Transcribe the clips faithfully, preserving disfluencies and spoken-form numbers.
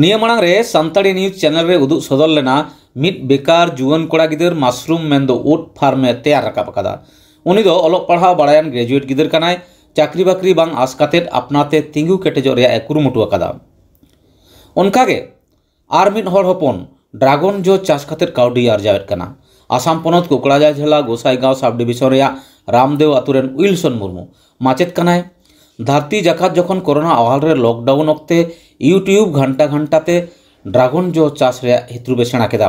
ᱱᱤᱭᱟᱹ ᱢᱟᱲᱟᱝ ᱨᱮ ᱥᱟᱱᱛᱟᱲᱤ ᱱᱤᱭᱩᱡᱽ ᱪᱮᱱᱮᱞ ᱨᱮ ᱩᱫᱩᱜ ᱥᱚᱫᱚᱨ ᱞᱮᱱᱟ ᱢᱤᱫ ᱵᱮᱠᱟᱨ ᱡᱩᱣᱟᱹᱱ ᱠᱚᱲᱟ ᱜᱤᱫᱟᱹᱨ ᱢᱟᱥᱨᱩᱢ ᱢᱮᱱᱫᱚ ᱩᱫ ᱯᱷᱟᱨᱢ ᱮ ᱛᱮᱭᱟᱨ ᱨᱟᱠᱟᱵ ᱟᱠᱟᱫᱟ᱾ ᱩᱱᱤ ᱫᱚ ᱚᱞᱚᱜ ᱯᱟᱲᱦᱟᱣ ᱵᱟᱲᱟᱭᱟᱱ ᱜᱨᱮᱡᱩᱭᱮᱴ ᱜᱤᱫᱟᱹᱨ ᱠᱟᱱᱟᱭ᱾ ᱪᱟᱹᱠᱨᱤ ᱵᱟᱹᱠᱨᱤ ᱵᱟᱝ ᱟᱥ ᱠᱟᱛᱮᱫ ᱟᱯᱱᱟᱨ ᱛᱮ ᱛᱤᱸᱜᱩ ᱠᱮᱴᱮᱡᱚᱜ ᱨᱮᱭᱟᱜ ᱮ ᱠᱩᱨᱩᱢᱩᱴᱩ ᱟᱠᱟᱫᱟ᱾ ᱚᱱᱠᱟᱜᱮ ᱟᱨ ᱢᱤᱫ ᱦᱚᱲ ᱦᱚᱯᱚᱱ ᱰᱨᱟᱜᱚᱱ ᱡᱚ ᱪᱟᱥ ᱠᱟᱛᱮᱫ ᱠᱟᱹᱣᱰᱤ ᱟᱨᱡᱟᱣᱮᱫ ᱠᱟᱱᱟ᱾ ᱟᱥᱟᱢ ᱯᱚᱱᱚᱛ ᱠᱳᱠᱲᱟᱡᱷᱟᱨ ᱡᱮᱞᱟ ᱜᱳᱥᱟᱭᱜᱟᱸᱣ ᱥᱟᱵ ᱰᱤᱵᱤᱥᱚᱱ ᱨᱮᱭᱟᱜ ᱨᱟᱢᱫᱮᱣ ᱟᱛᱳ ᱨᱮᱱ ᱩᱭᱤᱞᱥᱚᱱ ᱢᱩᱨᱢᱩ ᱢᱟᱪᱮᱫ ᱠᱟᱱᱟᱭ᱾ ᱫᱷᱟᱹᱨᱛᱤ ᱡᱟᱠᱟᱛ ᱡᱚᱠᱷᱚᱱ ᱠᱳᱨᱳᱱᱟ ᱟᱣᱟᱞ ᱨᱮ ᱞᱚᱠᱰᱟᱣᱩᱱ ᱚᱠᱛᱮ YouTube ᱜᱷᱟᱱᱴᱟ ᱜᱷᱟᱱᱴᱟ ᱛᱮ ᱰᱨᱟᱜᱚᱱ ᱡᱚ ᱪᱟᱥ ᱨᱮᱭᱟᱜ ᱦᱤᱛᱨᱩᱵ ᱮ ᱥᱮᱬᱟ ᱠᱮᱫᱟ᱾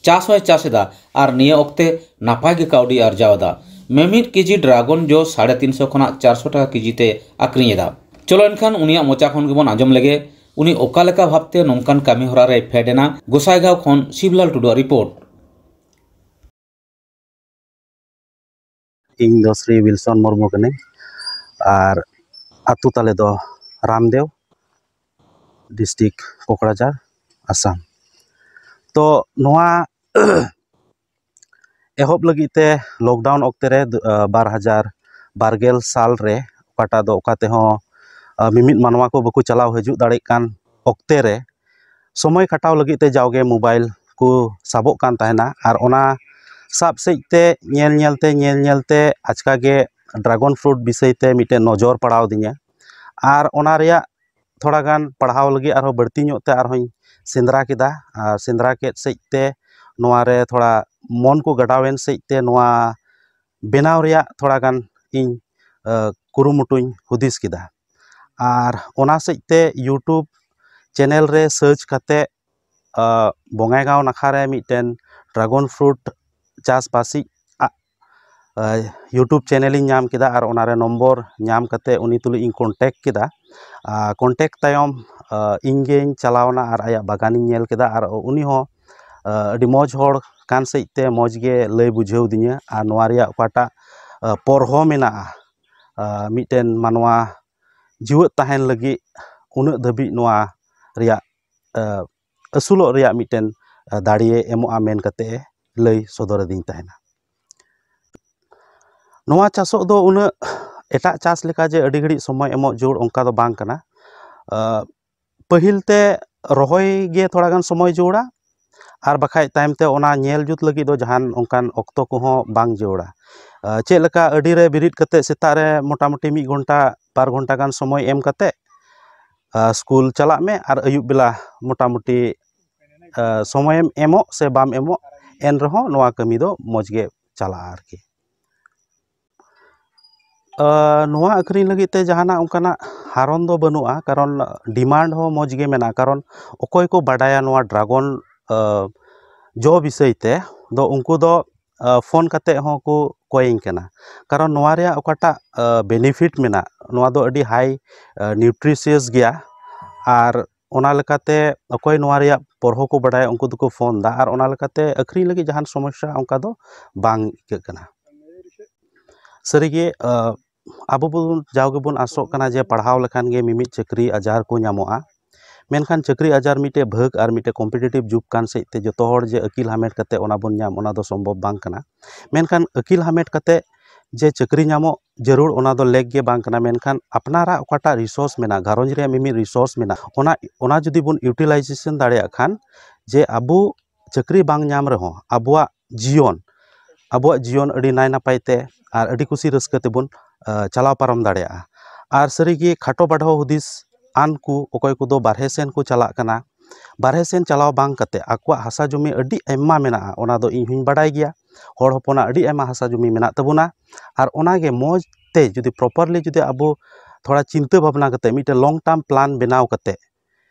ᱪᱟᱥ ᱦᱚᱸᱭ ᱪᱟᱥ ᱮᱫᱟ ᱟᱨ ᱱᱤᱭᱟᱹ ᱚᱠᱛᱮ ᱱᱟᱯᱟᱭ ᱜᱮ ᱠᱟᱹᱣᱰᱤ ᱟᱨᱡᱟᱣ ᱮᱫᱟ᱾ ᱢᱤᱢᱤᱫ ᱠᱮᱡᱤ ᱰᱨᱟᱜᱚᱱ ᱡᱚ ᱥᱟᱲᱮ ᱛᱤᱱ ᱥᱚ ᱠᱷᱚᱱᱟᱜ ᱪᱟᱨ ᱥᱚ ᱴᱟᱠᱟ ᱠᱮᱡᱤ ᱛᱮ ᱟᱠᱷᱨᱤᱧ ᱮᱫᱟ᱾ ᱪᱚᱞᱚ ᱮᱱᱠᱷᱟᱱ ᱩᱱᱤᱭᱟᱜ ᱢᱚᱪᱟ ᱠᱷᱚᱱ ᱜᱮᱵᱚᱱ ᱟᱸᱡᱚᱢ ᱞᱮᱜᱮ, ᱩᱱᱤ ᱚᱠᱟ ᱞᱮᱠᱟ ᱵᱷᱟᱵᱽᱛᱮ ᱱᱚᱝᱠᱟᱱ ᱠᱟᱹᱢᱤ ᱦᱚᱨᱟ ᱨᱮᱭ ᱯᱷᱮᱰ ᱮᱱᱟ᱾ ᱜᱳᱥᱟᱭᱜᱟᱸᱣ ᱠᱷᱚᱱ ᱥᱤᱵᱽᱞᱟᱞ ᱴᱩᱰᱩᱣᱟᱜ ᱨᱤᱯᱳᱨᱴ᱾ ᱤᱧ ᱫᱚ ᱥᱨᱤ ᱣᱤᱞᱥᱚᱱ ᱢᱩᱨᱢᱩ ᱠᱟᱹᱱᱟᱹᱧ, ᱟᱨ ᱟᱹᱛᱩ ᱛᱟᱞᱮ ᱫᱚ ᱨᱟᱢᱫᱮᱣ, ᱰᱤᱥᱴᱨᱤᱠᱴ ᱠᱳᱠᱲᱟᱡᱷᱟᱨ, ᱟᱥᱟᱢ᱾ ᱛᱚ ᱱᱚᱣᱟ ᱮᱦᱚᱵ ᱞᱟᱹᱜᱤᱫ ᱛᱮ ᱞᱚᱠᱰᱟᱣᱩᱱ ᱚᱠᱛᱮ ᱨᱮ, ᱫᱩ-, ᱟ, ᱵᱟᱨ ᱦᱟᱡᱟᱨ ᱵᱟᱨ ᱜᱮᱞ ᱥᱟᱞ ᱨᱮ, ᱚᱠᱟᱴᱟᱜ ᱫᱚ ᱚᱠᱟ ᱛᱮᱦᱚᱸ, ᱟ, ᱢᱤᱢᱤᱫ ᱢᱟᱱᱣᱟ ᱠᱚ ᱵᱟᱠᱚ ᱪᱟᱞᱟᱣ ᱦᱤᱡᱩᱜ ᱫᱟᱲᱮᱭᱟᱜ ᱠᱟᱱ ᱚᱠᱛᱮ ᱨᱮ, ᱥᱚᱢᱚᱭ ᱠᱟᱴᱟᱣ ᱞᱟᱹᱜᱤᱫ ᱛᱮ ᱡᱟᱣᱜᱮ ᱢᱳᱵᱟᱭᱤᱞ ᱠᱚ ᱥᱟᱵᱚᱜ ᱠᱟᱱ ᱛᱟᱦᱮᱱᱟ᱾ ᱟᱨ ᱚᱱᱟ ᱥᱟᱵ ᱥᱮᱫ ᱛᱮ ᱧᱮᱞ ᱧᱮᱞ ᱛᱮ, ᱧᱮᱞ ᱧᱮᱞ ᱛᱮ ᱟᱪᱠᱟ ᱜᱮ ᱰᱨᱟᱜᱚᱱ ᱯᱷᱨᱩᱴ ᱵᱤᱥᱚᱭ ᱛᱮ ᱢᱤᱫᱴᱮᱱ ᱱᱚᱡᱚᱨ ᱯᱟᱲᱟᱣ ᱟᱹᱫᱤᱧᱟ᱾ ᱟᱨ ᱚᱱᱟ ᱨᱮᱭᱟᱜ ᱛᱷᱚᱲᱟ ᱜᱟᱱ ᱯᱟᱲᱦᱟᱣ ᱞᱟᱹᱜᱤᱫ ᱟᱨᱦᱚᱸ ᱵᱟᱹᱲᱛᱤ ᱧᱚᱜ ᱛᱮ ᱟᱨᱦᱚᱸᱧ ᱥᱮᱸᱫᱽᱨᱟ ᱠᱮᱫᱟ᱾ ᱟᱨ ᱥᱮᱸᱫᱽᱨᱟ ᱠᱮᱫ ᱥᱮᱫ ᱛᱮ ᱱᱚᱣᱟ ᱨᱮ ᱛᱷᱚᱲᱟ ᱢᱚᱱ ᱠᱚ ᱜᱟᱰᱟᱣᱮᱱ ᱥᱮᱫ ᱛᱮ ᱱᱚᱣᱟ ᱵᱮᱱᱟᱣ ᱨᱮᱭᱟᱜ ᱛᱷᱚᱲᱟ ᱜᱟᱱ ᱤᱧ, ᱟ, ᱠᱩᱨᱩᱢᱩᱴᱩᱧ ᱦᱩᱫᱤᱥ ᱠᱮᱫᱟ᱾ ᱟᱨ ᱚᱱᱟ ᱥᱮᱫ ᱛᱮ YouTube ᱪᱮᱱᱮᱞ ᱨᱮ ᱥᱟᱨᱪ ᱠᱟᱛᱮ, ᱟ, ᱵᱚᱸᱜᱟᱭᱜᱟᱸᱣ ᱱᱟᱠᱷᱟ ᱨᱮ ᱢᱤᱫᱴᱮᱱ ᱰᱨᱟᱜᱚᱱ ᱯᱷᱨᱩᱴ ᱪᱟᱥᱵᱟᱥᱤᱡ ᱟ, ᱟ, YouTube ᱪᱮᱱᱮᱞᱤᱧ ᱧᱟᱢ ᱠᱮᱫᱟ ᱟᱨ ᱚᱱᱟᱨᱮ ᱱᱚᱢᱵᱚᱨ ᱧᱟᱢ ᱠᱟᱛᱮ ᱩᱱᱤ ᱛᱩᱞᱩᱡ ᱤᱧ ᱠᱚᱱᱴᱮᱠᱴ ᱠᱮᱫᱟ᱾ ᱟ, ᱠᱚᱱᱴᱮᱠᱴ ᱛᱟᱭᱚᱢ, ᱟ, ᱤᱧ ᱜᱮᱧ ᱪᱟᱞᱟᱣᱱᱟ ᱟᱨ ᱟᱭᱟᱜ ᱵᱟᱜᱟᱱᱤᱧ ᱧᱮᱞ ᱠᱮᱫᱟ᱾ ᱟᱨ ᱩᱱᱤ ᱦᱚᱸ, ᱟ, ᱟᱹᱰᱤ ᱢᱚᱡᱽ ᱦᱚᱲ ᱠᱟᱱ ᱥᱮᱫ ᱛᱮ ᱢᱚᱡᱽ ᱜᱮ ᱞᱟᱹᱭ ᱵᱩᱡᱷᱟᱹᱣ ᱫᱤᱧᱟᱹ᱾ ᱟᱨ ᱱᱚᱣᱟ ᱨᱮᱭᱟᱜ ᱚᱠᱟᱴᱟᱜ, ᱟ, ᱯᱚᱨᱦᱚ ᱢᱮᱱᱟᱜᱼᱟ, ᱟ, ᱢᱤᱫᱴᱮᱱ ᱢᱟᱱᱣᱟ ᱡᱤᱣᱮᱫ ᱛᱟᱦᱮᱱ ᱞᱟᱹᱜᱤᱫ ᱩᱱᱟᱹᱜ ᱫᱷᱟᱹᱵᱤᱡ ᱱᱚᱣᱟ ᱨᱮᱭᱟᱜ, ᱟ, ᱟᱹᱥᱩᱞᱚᱜ ᱨᱮᱭᱟᱜ ᱢᱤᱫᱴᱮᱱ, ᱟ, ᱫᱟᱲᱮᱭ ᱮᱢᱚᱜᱼᱟ ᱢᱮᱱ ᱠᱟᱛᱮ ᱮ ᱞᱟᱹᱭ ᱥᱚᱫᱚᱨ ᱟᱹᱫᱤᱧ ᱛᱟᱦᱮᱱᱟ᱾ ᱱᱚᱣᱟ ᱪᱟᱥᱚᱜ ᱫᱚ ᱩᱱᱟᱹᱜ ᱮᱴᱟᱜ ᱪᱟᱥ ᱞᱮᱠᱟ ᱡᱮ ᱟᱹᱰᱤ ᱜᱷᱟᱹᱲᱤᱡ ᱥᱚᱢᱚᱭ ᱮᱢᱚᱜ ᱡᱟᱹᱨᱩᱲ, ᱚᱱᱠᱟ ᱫᱚ ᱵᱟᱝ ᱠᱟᱱᱟ᱾ ᱟ, ᱯᱟᱹᱦᱤᱞ ᱛᱮ ᱨᱚᱦᱚᱭ ᱜᱮ ᱛᱷᱚᱲᱟ ᱜᱟᱱ ᱥᱚᱢᱚᱭ ᱡᱟᱹᱨᱩᱲᱟ, ᱟᱨ ᱵᱟᱠᱷᱟᱡ ᱛᱟᱭᱚᱢ ᱛᱮ ᱚᱱᱟ ᱧᱮᱞ ᱡᱩᱛ ᱞᱟᱹᱜᱤᱫ ᱫᱚ ᱡᱟᱦᱟᱱ ᱚᱱᱠᱟᱱ ᱚᱠᱛᱚ ᱠᱚᱦᱚᱸ ᱵᱟᱝ ᱡᱟᱹᱨᱩᱲᱟ᱾ ᱪᱮᱫ ᱞᱮᱠᱟ ᱟᱹᱰᱤ ᱨᱮ ᱵᱮᱨᱮᱫ ᱠᱟᱛᱮ ᱥᱮᱛᱟᱜ ᱨᱮ ᱢᱚᱴᱟᱢᱩᱴᱤ ᱢᱤᱫ ᱜᱷᱚᱱᱴᱟ ᱵᱟᱨ ᱜᱷᱚᱱᱴᱟ ᱜᱟᱱ ᱥᱚᱢᱚᱭ ᱮᱢ ᱠᱟᱛᱮ ᱥᱠᱩᱞ ᱪᱟᱞᱟᱜ ᱢᱮ, ᱟᱨ ᱟᱹᱭᱩᱵ ᱵᱮᱞᱟ ᱢᱚᱴᱟᱢᱩᱴᱤ ᱥᱚᱢᱚᱭᱮᱢ ᱮᱢᱚᱜ ᱥᱮ ᱵᱟᱢ ᱮᱢᱚᱜ, ᱮᱱ ᱨᱮᱦᱚᱸ ᱱᱚᱣᱟ ᱠᱟᱹᱢᱤ ᱫᱚ ᱢᱚᱡᱽ ᱜᱮ ᱪᱟᱞᱟᱜᱼᱟ ᱟᱨᱠᱤ᱾ ᱱᱚᱣᱟ ᱟᱹᱠᱷᱨᱤᱧ ᱞᱟᱹᱜᱤᱫ ᱛᱮ ᱡᱟᱦᱟᱱᱟᱜ ᱚᱱᱠᱟᱱᱟᱜ ᱦᱟᱨᱚᱱ ᱫᱚ ᱵᱟᱹᱱᱩᱜᱼᱟ, ᱠᱟᱨᱚᱱ ᱰᱤᱢᱟᱱᱰ ᱦᱚᱸ ᱢᱚᱡᱽ ᱜᱮ ᱢᱮᱱᱟᱜᱼᱟ᱾ ᱠᱟᱨᱚᱱ ᱚᱠᱚᱭ ᱠᱚ ᱵᱟᱰᱟᱭᱟ ᱱᱚᱣᱟ ᱰᱨᱟᱜᱚᱱ ᱡᱚ ᱵᱤᱥᱚᱭ ᱛᱮ, ᱫᱚ ᱩᱱᱠᱩ ᱫᱚ ᱯᱷᱳᱱ ᱠᱟᱛᱮ ᱦᱚᱸᱠᱚ ᱠᱚᱭᱤᱧ ᱠᱟᱱᱟ᱾ ᱠᱟᱨᱚᱱ ᱱᱚᱣᱟ ᱨᱮᱭᱟᱜ ᱚᱠᱟᱴᱟᱜ ᱵᱮᱱᱤᱯᱷᱤᱴ ᱢᱮᱱᱟᱜ, ᱱᱚᱣᱟ ᱫᱚ ᱟᱹᱰᱤ ᱦᱟᱭ ᱱᱤᱭᱩᱴᱨᱤᱥᱤᱭᱟᱥ ᱜᱮᱭᱟ᱾ ᱟᱨ ᱚᱱᱟ ᱞᱮᱠᱟᱛᱮ ᱚᱠᱚᱭ ᱱᱚᱣᱟ ᱨᱮᱭᱟᱜ ᱯᱚᱨᱦᱚ ᱠᱚ ᱵᱟᱰᱟᱭᱟ, ᱩᱱᱠᱩ ᱫᱚᱠᱚ ᱯᱷᱳᱱ ᱫᱟ, ᱟᱨ ᱚᱱᱟ ᱞᱮᱠᱟᱛᱮ ᱟᱹᱠᱷᱨᱤᱧ ᱞᱟᱹᱜᱤᱫ ᱡᱟᱦᱟᱱ ᱥᱚᱢᱚᱥᱥᱟ ᱚᱱᱠᱟ ᱫᱚ ᱵᱟᱝ ᱟᱹᱭᱠᱟᱹᱜ ᱠᱟᱱᱟ᱾ ᱥᱟᱹᱨᱤᱜᱮ ᱟᱵᱚ ᱵᱚᱱ ᱡᱟᱣ ᱜᱮᱵᱚᱱ ᱟᱥᱚᱜ ᱠᱟᱱᱟ ᱡᱮ ᱯᱟᱲᱦᱟᱣ ᱞᱮᱠᱷᱟᱱ ᱜᱮ ᱢᱤᱢᱤᱫ ᱪᱟᱹᱠᱨᱤ ᱟᱡᱟᱨ ᱠᱚ ᱧᱟᱢᱚᱜᱼᱟ᱾ ᱢᱮᱱᱠᱷᱟᱱ ᱪᱟᱹᱠᱨᱤ ᱟᱡᱟᱨ ᱢᱤᱫᱴᱮᱡ ᱵᱷᱟᱹᱜᱽ ᱟᱨ ᱢᱤᱫᱴᱮᱡ ᱠᱚᱢᱯᱤᱴᱤᱴᱤᱵᱷ ᱡᱩᱜᱽ ᱠᱟᱱ ᱥᱮᱫ ᱛᱮ ᱡᱚᱛᱚ ᱦᱚᱲ ᱡᱮ ᱟᱹᱠᱤᱞ ᱦᱟᱢᱮᱴ ᱠᱟᱛᱮ ᱚᱱᱟ ᱵᱚᱱ ᱧᱟᱢ, ᱚᱱᱟ ᱫᱚ ᱥᱚᱢᱵᱷᱚᱵ ᱵᱟᱝ ᱠᱟᱱᱟ᱾ ᱢᱮᱱᱠᱷᱟᱱ ᱟᱹᱠᱤᱞ ᱦᱟᱢᱮᱴ ᱠᱟᱛᱮ ᱡᱮ ᱪᱟᱹᱠᱨᱤ ᱧᱟᱢᱚᱜ ᱡᱟᱹᱨᱩᱲ, ᱚᱱᱟ ᱫᱚ ᱞᱮᱠ ᱜᱮ ᱵᱟᱝ ᱠᱟᱱᱟ᱾ ᱢᱮᱱᱠᱷᱟᱱ ᱟᱯᱱᱟᱨᱟᱜ ᱚᱠᱟᱴᱟᱜ ᱨᱤᱥᱳᱨᱥ ᱢᱮᱱᱟᱜᱼᱟ, ᱜᱷᱟᱨᱚᱸᱡᱽ ᱨᱮᱭᱟᱜ ᱢᱤᱢᱤᱫ ᱨᱤᱥᱳᱨᱥ ᱢᱮᱱᱟᱜᱼᱟ, ᱚᱱᱟ ᱚᱱᱟ ᱡᱩᱫᱤ ᱵᱚᱱ ᱤᱭᱩᱴᱤᱞᱟᱭᱡᱮᱥᱚᱱ ᱫᱟᱲᱮᱭᱟᱜ ᱠᱷᱟᱱ, ᱡᱮ ᱟᱵᱚ ᱪᱟᱹᱠᱨᱤ ᱵᱟᱝ ᱧᱟᱢ ᱨᱮᱦᱚᱸ ᱟᱵᱚᱣᱟᱜ ᱡᱤᱭᱚᱱ ᱟᱵᱚᱣᱟᱜ ᱡᱤᱭᱚᱱ ᱟᱹᱰᱤ ᱱᱟᱭ ᱱᱟᱯᱟᱭ ᱛᱮ ᱟᱨ ᱟᱹᱰᱤ ᱠᱩᱥᱤ ᱨᱟᱹᱥᱠᱟᱹ ᱛᱮᱵᱚᱱ ᱪᱟᱞᱟᱣ ᱯᱟᱨᱚᱢ ᱫᱟᱲᱮᱭᱟᱜᱼᱟ᱾ ᱟᱨ ᱥᱟᱹᱨᱤᱜᱮ ᱠᱷᱟᱴᱚ ᱵᱟᱰᱷᱚ ᱦᱩᱫᱤᱥ ᱟᱱ ᱠᱚ ᱚᱠᱚᱭ ᱠᱚᱫᱚ ᱵᱟᱨᱦᱮ ᱥᱮᱱ ᱠᱚ ᱪᱟᱞᱟᱜ ᱠᱟᱱᱟ, ᱵᱟᱨᱦᱮ ᱥᱮᱱ ᱪᱟᱞᱟᱣ ᱵᱟᱝ ᱠᱟᱛᱮ ᱟᱠᱚᱣᱟᱜ ᱦᱟᱥᱟ ᱡᱚᱢᱤ ᱟᱹᱰᱤ ᱟᱭᱢᱟ ᱢᱮᱱᱟᱜᱼᱟ, ᱚᱱᱟ ᱫᱚ ᱤᱧ ᱦᱚᱧ ᱵᱟᱰᱟᱭ ᱜᱮᱭᱟ᱾ ᱦᱚᱲ ᱦᱚᱯᱚᱱᱟᱜ ᱟᱹᱰᱤ ᱟᱭᱢᱟ ᱦᱟᱥᱟ ᱡᱚᱢᱤ ᱢᱮᱱᱟᱜ ᱛᱟᱵᱚᱱᱟ, ᱟᱨ ᱚᱱᱟᱜᱮ ᱢᱚᱡᱽ ᱛᱮ ᱡᱩᱫᱤ ᱯᱨᱚᱯᱟᱨᱞᱤ ᱡᱩᱫᱤ ᱟᱵᱚ ᱛᱷᱚᱲᱟ ᱪᱤᱱᱛᱟᱹ ᱵᱷᱟᱵᱽᱱᱟ ᱠᱟᱛᱮ ᱢᱤᱫᱴᱮᱱ ᱞᱚᱝ ᱴᱟᱨᱢ ᱯᱞᱟᱱ ᱵᱮᱱᱟᱣ ᱠᱟᱛᱮ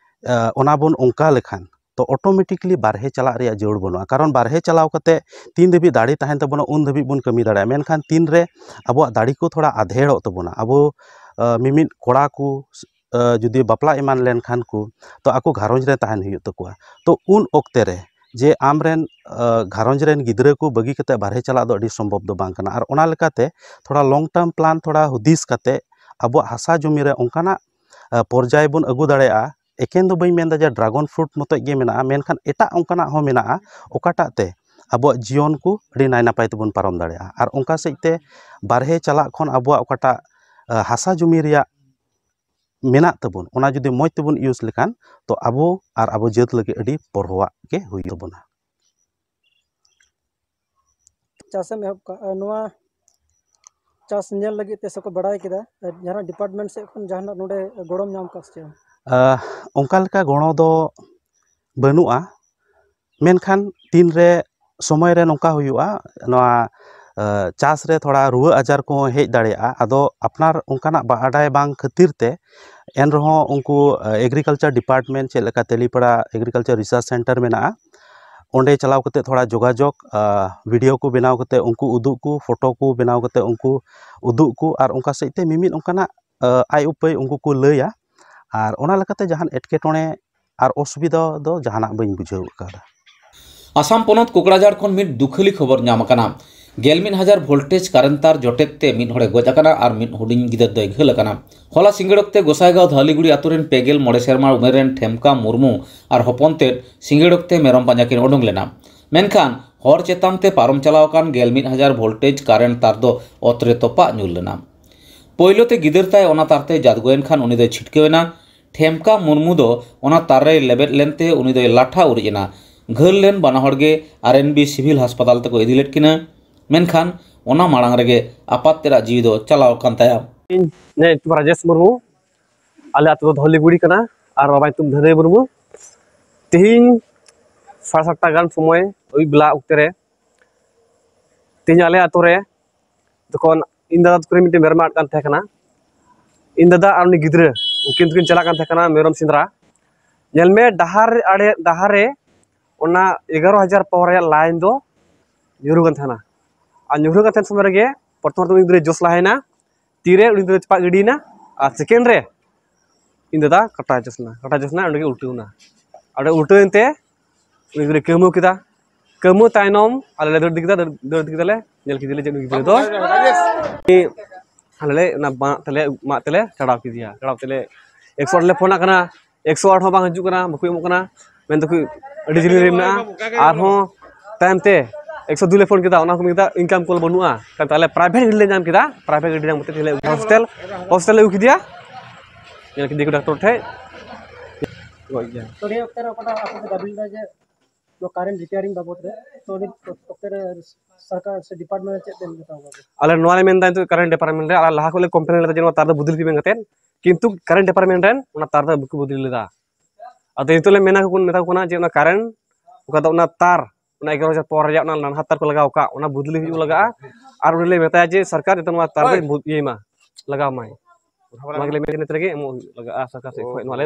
ᱚᱱᱟ ᱵᱚᱱ ᱚᱱᱠᱟ ᱞᱮᱠᱷᱟᱱ, ᱛᱚ ᱚᱴᱳᱢᱮᱴᱤᱠᱞᱤ ᱵᱟᱨᱦᱮ ᱪᱟᱞᱟᱜ ᱨᱮᱭᱟᱜ ᱡᱟᱹᱨᱩᱲ ᱵᱟᱹᱱᱩᱜᱼᱟ᱾ ᱠᱟᱨᱚᱱ ᱵᱟᱨᱦᱮ ᱪᱟᱞᱟᱣ ᱠᱟᱛᱮ ᱛᱤᱱ ᱫᱷᱟᱹᱵᱤᱡ ᱫᱟᱲᱮ ᱛᱟᱦᱮᱱ ᱛᱟᱵᱚᱱᱟ, ᱩᱱ ᱫᱷᱟᱹᱵᱤᱡ ᱵᱚᱱ ᱠᱟᱹᱢᱤ ᱫᱟᱲᱮᱭᱟᱜᱼᱟ᱾ ᱢᱮᱱᱠᱷᱟᱱ ᱛᱤᱱᱨᱮ ᱟᱵᱚᱣᱟᱜ ᱫᱟᱲᱮ ᱠᱚ ᱛᱷᱚᱲᱟ ᱟᱫᱷᱮᱲᱚᱜ ᱛᱟᱵᱚᱱᱟ, ᱟᱵᱚ ᱢᱤᱢᱤᱫ ᱠᱚᱲᱟ ᱠᱚ ᱡᱩᱫᱤ ᱵᱟᱯᱞᱟ ᱮᱢᱟᱱ ᱞᱮᱱᱠᱷᱟᱱ ᱠᱚ, ᱛᱚ ᱟᱠᱚ ᱜᱷᱟᱨᱚᱸᱡᱽ ᱨᱮ ᱛᱟᱦᱮᱱ ᱦᱩᱭᱩᱜ ᱛᱟᱠᱚᱣᱟ᱾ ᱛᱚ ᱩᱱ ᱚᱠᱛᱮ ᱨᱮ ᱡᱮ ᱟᱢᱨᱮᱱ ᱜᱷᱟᱨᱚᱸᱡᱽ ᱨᱮᱱ ᱜᱤᱫᱽᱨᱟᱹ ᱠᱚ ᱵᱟᱹᱜᱤ ᱠᱟᱛᱮ ᱵᱟᱨᱦᱮ ᱪᱟᱞᱟᱜ ᱫᱚ ᱟᱹᱰᱤ ᱥᱚᱢᱵᱷᱚᱵ ᱫᱚ ᱵᱟᱝ ᱠᱟᱱᱟ᱾ ᱟᱨ ᱚᱱᱟ ᱞᱮᱠᱟᱛᱮ ᱛᱷᱚᱲᱟ ᱞᱚᱝ ᱴᱟᱨᱢ ᱯᱞᱟᱱ ᱛᱷᱚᱲᱟ ᱦᱩᱫᱤᱥ ᱠᱟᱛᱮ ᱟᱵᱚᱣᱟᱜ ᱦᱟᱥᱟ ᱡᱚᱢᱤ ᱨᱮ ᱚᱱᱠᱟᱱᱟᱜ ᱯᱚᱨᱡᱟᱭ ᱵᱚᱱ ᱟᱹᱜᱩ ᱫᱟᱲᱮᱭᱟᱜᱼᱟ᱾ ᱮᱠᱮᱱ ᱫᱚ ᱵᱟᱹᱧ ᱢᱮᱱᱫᱟ ᱡᱮ ᱰᱨᱟᱜᱚᱱ ᱯᱷᱨᱩᱴ ᱢᱚᱛᱚᱡ ᱜᱮ ᱢᱮᱱᱟᱜᱼᱟ, ᱢᱮᱱᱠᱷᱟᱱ ᱮᱴᱟᱜ ᱚᱱᱠᱟᱱᱟᱜ ᱦᱚᱸ ᱢᱮᱱᱟᱜᱼᱟ, ᱚᱠᱟᱴᱟᱜ ᱛᱮ ᱟᱵᱚᱣᱟᱜ ᱡᱤᱭᱚᱱ ᱠᱚ ᱟᱹᱰᱤ ᱱᱟᱭ ᱱᱟᱯᱟᱭ ᱛᱮᱵᱚᱱ ᱯᱟᱨᱚᱢ ᱫᱟᱲᱮᱭᱟᱜᱼᱟ᱾ ᱟᱨ ᱚᱱᱠᱟ ᱥᱮᱫ ᱛᱮ ᱵᱟᱨᱦᱮ ᱪᱟᱞᱟᱜ ᱠᱷᱚᱱ ᱟᱵᱚᱣᱟᱜ ᱚᱠᱟᱴᱟᱜ ᱦᱟᱥᱟ ᱡᱚᱢᱤ ᱨᱮᱭᱟᱜ ᱢᱮᱱᱟᱜ ᱛᱟᱵᱚᱱ, ᱚᱱᱟ ᱡᱩᱫᱤ ᱢᱚᱡᱽ ᱛᱮᱵᱚᱱ ᱤᱭᱩᱡᱽ ᱞᱮᱠᱷᱟᱱ, ᱛᱚ ᱟᱵᱚ ᱟᱨ ᱟᱵᱚ ᱡᱟᱹᱛ ᱞᱟᱹᱜᱤᱫ ᱟᱹᱰᱤ ᱯᱚᱨᱦᱚᱣᱟᱜ ᱜᱮ ᱦᱩᱭᱩᱜ ᱛᱟᱵᱚᱱᱟ᱾ ᱪᱟᱥᱮᱢ ᱮᱦᱚᱵ ᱠᱟᱜᱼᱟ, ᱱᱚᱣᱟ ᱪᱟᱥ ᱧᱮᱞ ᱞᱟᱹᱜᱤᱫ ᱛᱮ ᱥᱮᱠᱚ ᱵᱟᱲᱟᱭ ᱠᱮᱫᱟ, ᱡᱟᱦᱟᱱᱟᱜ ᱰᱤᱯᱟᱨᱴᱢᱮᱱᱴ ᱥᱮᱫ ᱠᱷᱚᱱ ᱡᱟᱦᱟᱱᱟᱜ ᱱᱚᱰᱮ ᱜᱚᱲᱚᱢ ᱧᱟᱢ ᱠᱟᱜ ᱥᱮ ᱪᱮᱫ? ᱟᱦ, ᱚᱱᱠᱟ ᱞᱮᱠᱟ ᱜᱚᱲᱚ ᱫᱚ ᱵᱟᱹᱱᱩᱜᱼᱟ, ᱢᱮᱱᱠᱷᱟᱱ ᱛᱤᱱᱨᱮ ᱥᱚᱢᱚᱭ ᱨᱮ ᱱᱚᱝᱠᱟ ᱦᱩᱭᱩᱜᱼᱟ, ᱱᱚᱣᱟ, ᱟᱦ, ᱪᱟᱥ ᱨᱮ ᱛᱷᱚᱲᱟ ᱨᱩᱣᱟᱹ ᱟᱡᱟᱨ ᱠᱚᱦᱚᱸ ᱦᱮᱡ ᱫᱟᱲᱮᱭᱟᱜᱼᱟ᱾ ᱟᱫᱚ ᱟᱯᱱᱟᱨ ᱚᱱᱠᱟᱱᱟᱜ ᱵᱟᱰᱟᱭ ᱵᱟᱝ ᱠᱷᱟᱹᱛᱤᱨ ᱛᱮ ᱮᱱ ᱨᱮᱦᱚᱸ ᱩᱱᱠᱩ, ᱟᱦ, ᱮᱜᱽᱨᱤᱠᱟᱞᱪᱟᱨ ᱰᱤᱯᱟᱨᱴᱢᱮᱱᱴ, ᱪᱮᱫ ᱞᱮᱠᱟ ᱛᱮᱞᱤᱯᱟᱲᱟ ᱮᱜᱽᱨᱤᱠᱟᱞᱪᱟᱨ ᱨᱤᱥᱟᱨᱪ ᱥᱮᱱᱴᱟᱨ ᱢᱮᱱᱟᱜᱼᱟ, ᱚᱸᱰᱮ ᱪᱟᱞᱟᱣ ᱠᱟᱛᱮ ᱛᱷᱚᱲᱟ ᱡᱳᱜᱟᱡᱳᱜᱽ, ᱟᱦ, ᱵᱷᱤᱰᱤᱭᱳ ᱠᱚ ᱵᱮᱱᱟᱣ ᱠᱟᱛᱮ ᱩᱱᱠᱩ ᱩᱫᱩᱜ ᱠᱚ, ᱯᱷᱳᱴᱳ ᱠᱚ ᱵᱮᱱᱟᱣ ᱠᱟᱛᱮ ᱩᱱᱠᱩ ᱩᱫᱩᱜ ᱠᱚ, ᱟᱨ ᱚᱱᱠᱟ ᱥᱮᱫ ᱛᱮ ᱢᱤᱢᱤᱫ ᱚᱱᱠᱟᱱᱟᱜ, ᱟᱦ, ᱟᱭ ᱩᱯᱟᱹᱭ ᱩᱱᱠᱩ ᱠᱚ ᱞᱟᱹᱭᱟ᱾ ᱟᱨ ᱚᱱᱟ ᱞᱮᱠᱟᱛᱮ ᱡᱟᱦᱟᱱ ᱮᱴᱠᱮᱴᱚᱬᱮ ᱟᱨ ᱚᱥᱩᱵᱤᱫᱷᱟ ᱫᱚ ᱡᱟᱦᱟᱱᱟᱜ ᱵᱟᱹᱧ ᱵᱩᱡᱷᱟᱹᱣ ᱟᱠᱟᱫᱟ᱾ ᱟᱥᱟᱢ ᱯᱚᱱᱚᱛ ᱠᱳᱠᱲᱟᱡᱷᱟᱲ ᱠᱷᱚᱱ ᱢᱤᱫ ᱫᱩᱠᱷᱟᱹᱞᱤ ᱠᱷᱚᱵᱚᱨ ᱧᱟᱢ ᱟᱠᱟᱱᱟ᱾ ᱜᱮᱞ ᱢᱤᱫ ᱦᱟᱡᱟᱨ ᱵᱷᱳᱞᱴᱮᱡᱽ ᱠᱟᱨᱮᱱ ᱛᱟᱨ ᱡᱚᱴᱮᱫ ᱛᱮ ᱢᱤᱫ ᱦᱚᱲᱮ ᱜᱚᱡ ᱟᱠᱟᱱᱟ ᱟᱨ ᱢᱤᱫ ᱦᱩᱰᱤᱧ ᱜᱤᱫᱟᱹᱨ ᱫᱚᱭ ᱜᱷᱟᱹᱞ ᱟᱠᱟᱱᱟ᱾ ᱦᱚᱞᱟ ᱥᱤᱸᱜᱟᱹᱲ ᱚᱠᱛᱮ ᱜᱚᱥᱟᱭᱜᱟᱸᱣ ᱫᱷᱟᱹᱞᱤᱜᱩᱲᱤ ᱟᱛᱳ ᱨᱮᱱ ᱯᱮ ᱜᱮᱞ ᱢᱚᱬᱮ ᱥᱮᱨᱢᱟ ᱩᱢᱮᱨ ᱨᱮᱱ ᱴᱷᱮᱢᱠᱟ ᱢᱩᱨᱢᱩ ᱟᱨ ᱦᱚᱯᱚᱱ ᱛᱮᱫ ᱥᱤᱸᱜᱟᱹᱲ ᱚᱠᱛᱮ ᱢᱮᱨᱚᱢ ᱯᱟᱸᱡᱟ ᱠᱤᱱ ᱩᱰᱩᱝ ᱞᱮᱱᱟ᱾ ᱢᱮᱱᱠᱷᱟᱱ ᱦᱚᱨ ᱪᱮᱛᱟᱱ ᱛᱮ ᱯᱟᱨᱚᱢ ᱪᱟᱞᱟᱣ ᱟᱠᱟᱱ ᱜᱮᱞ ᱢᱤᱫ ᱦᱟᱡᱟᱨ ᱵᱷᱳᱞᱴᱮᱡᱽ ᱠᱟᱨᱮᱱ ᱛᱟᱨ ᱫᱚ ᱚᱛ ᱨᱮ ᱛᱚᱯᱟᱜ ᱧᱩᱨ ᱞᱮᱱᱟ᱾ ᱯᱳᱭᱞᱳ ᱛᱮ ᱜᱤᱫᱟᱹᱨ ᱛᱟᱭ ᱚᱱᱟ ᱛᱟᱨ ᱛᱮ ᱡᱟᱫᱜᱚᱭᱮᱱ ᱠᱷᱟᱱ ᱩᱱᱤ ᱫᱚᱭ ᱪᱷᱤᱴᱠᱟᱹᱣ ᱮᱱᱟ᱾ ᱴᱷᱮᱢᱠᱟ ᱢᱩᱨᱢᱩ ᱫᱚ ᱚᱱᱟ ᱛᱟᱨ ᱨᱮᱭ ᱞᱮᱵᱮᱫ ᱞᱮᱱᱛᱮ ᱩᱱᱤ ᱫᱚᱭ ᱞᱟᱴᱷᱟ ᱩᱨᱤᱡ ᱮᱱᱟ᱾ ᱜᱷᱟᱹᱞ ᱞᱮᱱ ᱵᱟᱱᱟ ᱦᱚᱲ ᱜᱮ ᱟᱨ ᱮᱱ ᱵᱤ ᱥᱤᱵᱷᱤᱞ ᱦᱟᱥᱯᱟᱛᱟᱞ ᱛᱮᱠᱚ ᱤᱫᱤ ᱞᱮᱫ ᱠᱤᱱᱟ, ᱢᱮᱱᱠᱷᱟᱱ ᱚᱱᱟ ᱢᱟᱲᱟᱝ ᱨᱮᱜᱮ ᱟᱯᱟᱛ ᱛᱮᱫᱟᱜ ᱡᱤᱣᱤ ᱫᱚ ᱪᱟᱞᱟᱣ ᱟᱠᱟᱱ ᱛᱟᱭᱟ᱾ ᱤᱧ, ᱤᱧᱟᱹᱜ ᱧᱩᱛᱩᱢ ᱨᱟᱡᱮᱥ ᱢᱩᱨᱢᱩ, ᱟᱞᱮ ᱟᱹᱛᱩ ᱫᱚ ᱫᱷᱚᱞᱤᱜᱩᱲᱤ ᱠᱟᱱᱟ ᱟᱨ ᱵᱟᱵᱟ ᱧᱩᱛᱩᱢ ᱫᱷᱟᱹᱱᱟᱹᱭ ᱢᱩᱨᱢᱩ᱾ ᱛᱮᱦᱮᱧ ᱥᱟᱲᱮ ᱥᱟᱛᱴᱟ ᱜᱟᱱ ᱥᱚᱢᱚᱭ ᱟᱹᱭᱩᱵ ᱵᱮᱞᱟ ᱚᱠᱛᱮ ᱨᱮ ᱛᱮᱦᱮᱧ ᱟᱞᱮ ᱟᱹᱛᱩ ᱨᱮ ᱡᱚᱠᱷᱚᱱ ᱤᱧ ᱫᱟᱫᱟ ᱛᱟᱠᱚ ᱨᱮᱱ ᱢᱤᱫᱴᱮᱱ ᱢᱮᱨᱚᱢ ᱟᱫ ᱠᱟᱱ ᱛᱟᱦᱮᱸ ᱠᱟᱱᱟ, ᱤᱧ ᱫᱟᱫᱟ ᱟᱨ ᱩᱱᱤ ᱜᱤᱫᱽᱨᱟᱹ ᱩᱱᱠᱤᱱ ᱫᱚᱠᱤᱱ ᱪᱟᱞᱟᱜ ᱠᱟᱱ ᱛᱟᱦᱮᱸ ᱠᱟᱱᱟ ᱢᱮᱨᱚᱢ ᱥᱮᱸᱫᱽᱨᱟ᱾ ᱧᱮᱞ ᱢᱮ, ᱰᱟᱦᱟᱨ ᱟᱲᱮ, ᱰᱟᱦᱟᱨ ᱨᱮ ᱚᱱᱟ ᱮᱜᱟᱨᱚ ᱦᱟᱡᱟᱨ ᱯᱟᱣᱟᱨ ᱨᱮᱭᱟᱜ ᱞᱟᱭᱤᱱ ᱫᱚ ᱧᱩᱨᱩ ᱠᱟᱱ ᱛᱟᱦᱮᱱᱟ᱾ ᱟᱨ ᱧᱩᱨᱩ ᱠᱟᱱ ᱛᱟᱦᱮᱱ ᱥᱚᱢᱚᱭ ᱨᱮᱜᱮ ᱯᱨᱚᱛᱷᱚᱢ ᱨᱮᱫᱚ ᱩᱱᱤ ᱜᱤᱫᱽᱨᱟᱹᱭ ᱡᱳᱥ ᱞᱟᱦᱟᱭᱮᱱᱟ, ᱛᱤᱨᱮ ᱩᱱᱤ ᱜᱤᱫᱽᱨᱟᱹ ᱪᱟᱯᱟᱫ ᱜᱤᱰᱤᱭᱮᱱᱟ, ᱟᱨ ᱥᱮᱠᱮᱱᱰ ᱨᱮ ᱤᱧ ᱫᱟᱫᱟ ᱠᱟᱴᱟ ᱡᱳᱥ ᱮᱱᱟ, ᱠᱟᱴᱟ ᱡᱳᱥ ᱮᱱᱟ, ᱚᱸᱰᱮ ᱜᱮ ᱩᱞᱴᱟᱹᱣ ᱮᱱᱟ᱾ ᱚᱸᱰᱮ ᱩᱞᱴᱟᱹᱣ ᱮᱱᱛᱮ ᱩᱱᱤ ᱜᱤᱫᱽᱨᱟᱹᱭ ᱠᱟᱹᱣᱢᱟᱹᱣ ᱠᱮᱫᱟ᱾ ᱠᱟᱹᱣᱢᱟᱹᱣ ᱛᱟᱭᱱᱚᱢ ᱟᱞᱮ ᱞᱮ ᱫᱟᱹᱲ ᱤᱫᱤ ᱠᱮᱫᱟ, ᱫᱟᱹᱲ, ᱫᱟᱹᱲ ᱤᱫᱤ ᱠᱮᱫᱟᱞᱮ, ᱧᱮᱞ ᱠᱮᱫᱮᱭᱟᱞᱮ ᱡᱮ ᱩᱱᱤ ᱜᱤᱫᱽᱨᱟᱹ ᱫᱚ ᱟᱞᱮ ᱞᱮ ᱚᱱᱟ ᱢᱟᱜ ᱛᱮᱞᱮ, ᱢᱟᱜ ᱛᱮᱞᱮ ᱪᱟᱲᱟᱣ ᱠᱮᱫᱮᱭᱟ᱾ ᱪᱟᱲᱟᱣ ᱛᱮᱞᱮ ᱮᱠᱥᱚ ᱟᱴ ᱞᱮ ᱯᱷᱳᱱ ᱟᱜ ᱠᱟᱱᱟ, ᱮᱠᱥᱚ ᱟᱴ ᱦᱚᱸ ᱵᱟᱝ ᱦᱤᱡᱩᱜ ᱠᱟᱱᱟ, ᱵᱟᱠᱚ ᱮᱢᱚᱜ ᱠᱟᱱᱟ᱾ ᱢᱮᱱ ᱫᱟᱠᱚ ᱟᱹᱰᱤ ᱡᱤᱞᱤᱧ ᱨᱮ ᱢᱮᱱᱟᱜᱼᱟ᱾ ᱟᱨᱦᱚᱸ ᱛᱟᱭᱚᱢ ᱛᱮ ᱮᱠᱥᱚ ᱫᱩᱭ ᱞᱮ ᱯᱷᱳᱱ ᱠᱮᱫᱟ, ᱚᱱᱟ ᱠᱚ ᱢᱮᱛᱟᱜ ᱤᱱᱠᱟᱢ ᱠᱚᱞ ᱵᱟᱹᱱᱩᱜᱼᱟ᱾ ᱛᱟᱭᱚᱢ ᱛᱮ ᱟᱞᱮ ᱯᱨᱟᱭᱵᱷᱮᱴ ᱜᱟᱹᱰᱤ ᱞᱮ ᱧᱟᱢ ᱠᱮᱫᱟ, ᱯᱨᱟᱭᱵᱷᱮᱴ ᱜᱟᱹᱰᱤ ᱧᱟᱢ ᱠᱟᱛᱮ ᱛᱮᱞᱮ ᱦᱚᱥᱯᱤᱴᱟᱞ, ᱦᱚᱥᱯᱤᱴᱟᱞ ᱞᱮ ᱟᱹᱜᱩ ᱠᱮᱫᱮᱭᱟ᱾ ᱧᱮᱞ ᱠᱮᱫᱮᱭᱟᱠᱚ ᱰᱟᱠᱛᱚᱨ ᱴᱷᱮᱡ, ᱜᱚᱡ ᱜᱮᱭᱟ᱾ ᱛᱚ ᱱᱤᱭᱟᱹ ᱚᱠᱛᱮ ᱨᱮ ᱚᱠᱟᱴᱟᱜ ᱟᱯᱮ ᱯᱮ ᱫᱟᱹᱵᱤ ᱞᱮᱫᱟ ᱡᱮ ᱱᱚᱣᱟ ᱠᱟᱨᱮᱱᱴ ᱨᱤᱯᱮᱭᱟᱨᱤᱝ ᱵᱟᱵᱚᱫ ᱨᱮ, ᱛᱚ ᱱᱤᱭᱟᱹ ᱚᱠᱛᱮ ᱨᱮ ᱥᱚᱨᱠᱟᱨ ᱥᱮ ᱰᱤᱯᱟᱨᱴᱢᱮᱱᱴ ᱨᱮ ᱪᱮᱫ ᱯᱮ ᱢᱮᱛᱟ ᱠᱚᱣᱟ? ᱟᱞᱮ ᱱᱚᱣᱟ ᱞᱮ ᱢᱮᱱᱫᱟ ᱱᱤᱛᱚᱜ ᱠᱟᱨᱮᱱᱴ ᱰᱤᱯᱟᱨᱴᱢᱮᱱᱴ ᱨᱮ, ᱟᱞᱮ ᱞᱟᱦᱟ ᱠᱷᱚᱱ ᱞᱮ ᱠᱚᱢᱯᱞᱮᱱ ᱞᱮᱫᱟ ᱡᱮ ᱱᱚᱣᱟ ᱛᱟᱨ ᱫᱚ ᱵᱚᱫᱚᱞ ᱯᱮ ᱢᱮᱱ ᱠᱟᱛᱮ, ᱠᱤᱱᱛᱩ ᱠᱟᱨᱮᱱᱴ ᱰᱤᱯᱟᱨᱴᱢᱮᱱᱴ ᱨᱮᱱ ᱚᱱᱟ ᱛᱟᱨ ᱫᱚ ᱵᱟᱠᱚ ᱵᱚᱫᱚᱞ ᱞᱮᱫᱟ᱾ ᱟᱫᱚ ᱱᱤᱛᱚᱜ ᱞᱮ ᱢᱮᱱᱟ ᱠᱚ, ᱢᱮᱛᱟ ᱠᱚ ᱠᱟᱱᱟ ᱡᱮ ᱚᱱᱟ ᱠᱟᱨᱮᱱᱴ ᱚᱠᱟ ᱫᱚ ᱚᱱᱟ ᱛᱟᱨ, ᱚᱱᱟ ᱮᱜᱟᱨᱚ ᱦᱟᱡᱟᱨ ᱯᱚᱨ ᱨᱮᱭᱟᱜ ᱚᱱᱟ ᱱᱟᱱᱦᱟ ᱛᱟᱨ ᱠᱚ ᱞᱟᱜᱟᱣ ᱠᱟᱜ, ᱚᱱᱟ ᱵᱚᱫᱞᱤ ᱦᱩᱭᱩᱜ ᱞᱟᱜᱟᱜᱼᱟ᱾ ᱟᱨ ᱩᱱᱤ ᱞᱮ ᱢᱮᱛᱟᱭᱟ ᱡᱮ ᱥᱚᱨᱠᱟᱨ ᱡᱟᱛᱮ ᱱᱚᱣᱟ ᱛᱟᱨ ᱫᱚ ᱵᱚᱫ-, ᱤᱭᱟᱹᱭ ᱢᱟ, ᱞᱟᱜᱟᱣ ᱢᱟᱭ᱾ ᱚᱱᱟ ᱜᱮᱞᱮ ᱢᱮᱱ ᱱᱤᱛ ᱨᱮᱜᱮ ᱮᱢᱚᱜ ᱦᱩᱭᱩᱜ ᱞᱟᱜᱟᱜᱼᱟ ᱥᱚᱨᱠᱟᱨ ᱥᱮᱫ ᱠᱷᱚᱱ ᱱᱚᱣᱟ ᱞᱮ